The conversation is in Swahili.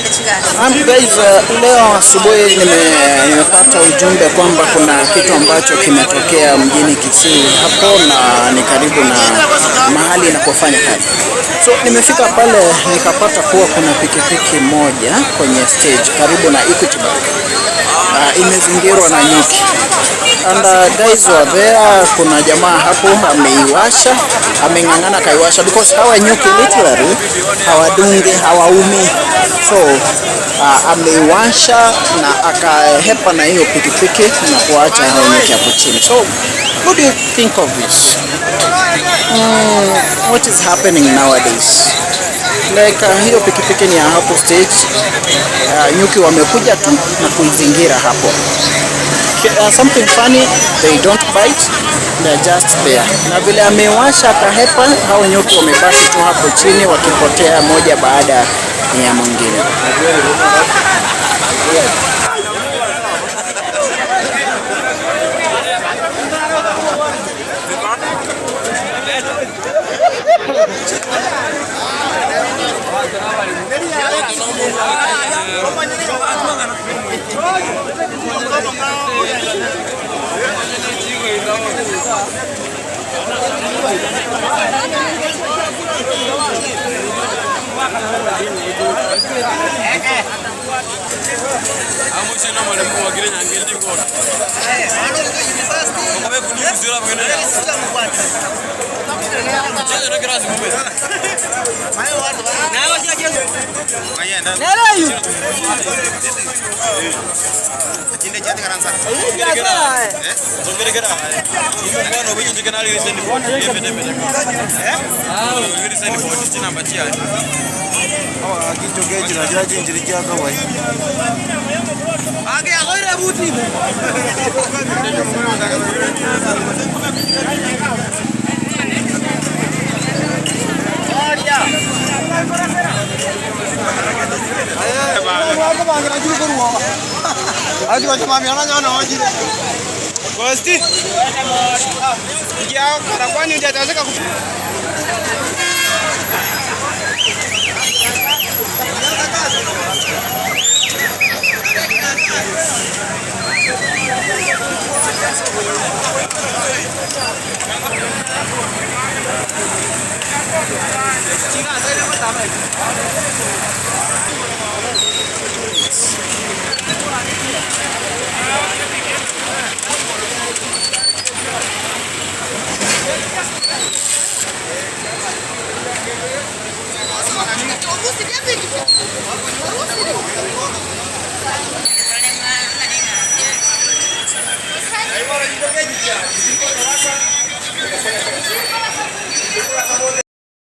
Guys, leo asubuhi nimepata ujumbe kwamba kuna kitu ambacho kimetokea mjini Kisii hapo na ni karibu na mahali ninapofanya kazi. So nimefika pale nikapata kuwa kuna pikipiki moja kwenye stage karibu na Equity Bank. Imezingirwa na nyuki. And guys were there, kuna jamaa hapo ameiwasha, ameng'ang'ana kaiwasha because hawa nyuki literally hawadungi, hawaumi. So ameiwasha na akahepa na hiyo pikipiki na kuacha hao nyuki hapo chini. So what do you think of this? What is happening nowadays? Like hiyo pikipiki ni ya hapo stage. Nyuki wamekuja tu na kuizingira hapo. Something funny, they don't bite, they're just there. Na vile amewasha akahepa, hao nyuki wamebaki tu hapo chini wakipotea moja baada ya mwingine.